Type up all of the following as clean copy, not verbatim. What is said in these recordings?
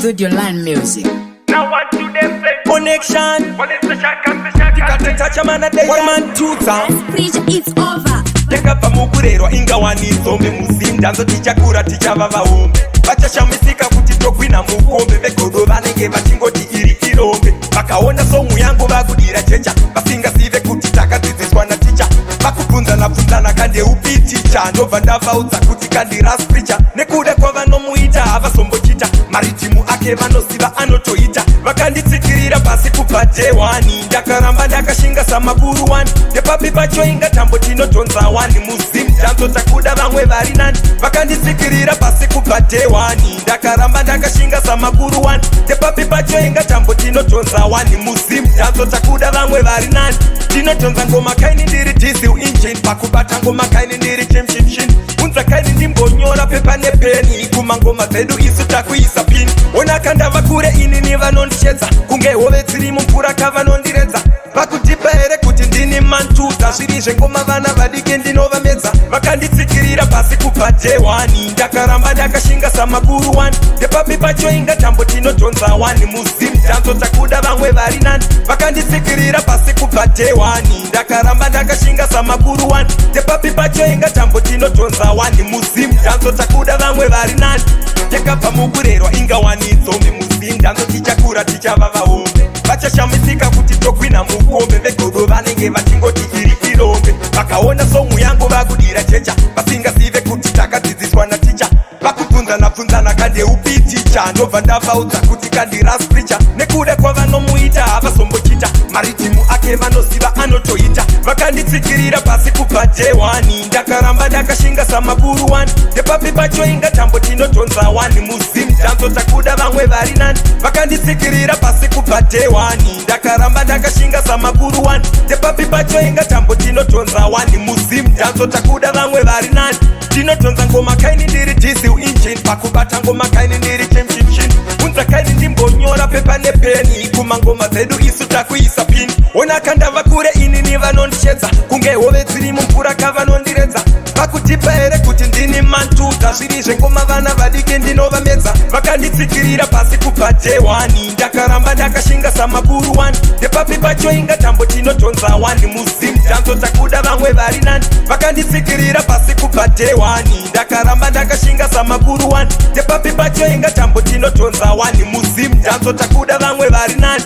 Studio Line Music. Now what do they say? Connection. What is the shaka, the shaka? Tikateta day. One man tuta. Preach, it's over. Takabva mukurerwa ingawani nzombe muzinda tichakura tichava vaombe vachashamisika kuti tokwina mukombe vegodo vanenge vachingoti iri irombe vakaona song yangu vakudira jecha vasingazive kuti takadzidziswa naticha vakubvunzana bvunzana kandeupi ticha ndobva ndavaudza kuti kandiras preacher nekuda kwavanomuita havazombochita maridhimu ake vanoziva anotoita vakanditsikirira pasi kubva day 1 ndakaramba ndakashinga samakuru 1 ndepapi pacho inga tambo tinodhonza 1 muZimdancehall takuda vamwe vari nani vakanditsikirira pasi kubva day 1 ndakaramba ndakashinga samakuru 1 ndepapi pacho inga tambo tinodhonza 1 muZimdancehall takuda vamwe vari nani ndinodhonza ngoma kaini ndiri diesel engine pakubata ngoma kaini ndiri chimchimchin unza kaini ndimbonyora pepa nepeni kumangoma dzedu isu takuisa pini onaka ndava kure inini vanondishedza kunge hove dziri mumvura kavanondiredza vakutipa here kuti ndini mantuta zviri zvengoma vana vadiki ndinovamedza vakanditsikirira pasi kubva day 1 ndakaramba ndakashinga samakuru 1 ndepapi pacho inga tambo tinodhonza 1 muZimdancehall takuda vamwe vari nani vakanditsikirira pasi kubva day 1 ndakaramba ndakashinga samakuru 1 ndepapi pacho inga tambo tinodhonza 1 muZimdancehall takuda vamwe vari nani takabva mukurerwa ingawani nzombe muZimdancehall tichakura tichava vaombe vachashamisika kuti tokwina mukombe vegodo vanenge vachingoti iri irombe vakaona song yangu vakudira jecha vasingazive kuti takadzidziswa naticha vakubvunzana bvunzana kandeupi ticha ndobva ndavaudza kuti kandiras preacher nekuda kwavanomuita havazombochita maridhimu ake vanoziva anotoita vakanditsikirira pasi kubva day 1 ndakaramba ndakashinga samakuru 1 ndepapi pacho inga tambo tinodhonza 1 muZimdancehall takuda vamwe vari nani vakanditsikirira pasi kubva day 1 ndakaramba ndakashinga samakuru 1 ndepapi pacho inga tambo tinodhonza 1 muZimdancehall takuda vamwe vari nani ndinodhonza ngoma kaini ndiri diesel engine pakubata ngoma kaini ndiri chimchimchin unza kaini ndimbonyora pepa nepeni kumangoma dzedu isu takuisa pini onaka ndava kure inini vanondishedza kunge hove dziri mumvura kavanondiredza vakutipa here kuti ndini mantuta zviri zvengoma vana vadiki ndinovamedza vakanditsikirira pasi kubva day 1 ndakaramba ndakashinga samakuru 1 ndepapi pacho inga tambo tinodhonza 1 muZimdancehall takuda vamwe vari nani vakanditsikirira pasi kubva day 1 ndakaramba ndakashinga samakuru 1 ndepapi pacho inga tambo tinodhonza 1 muZimdancehall takuda vamwe vari nani.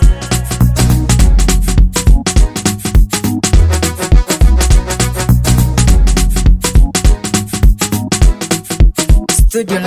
Studio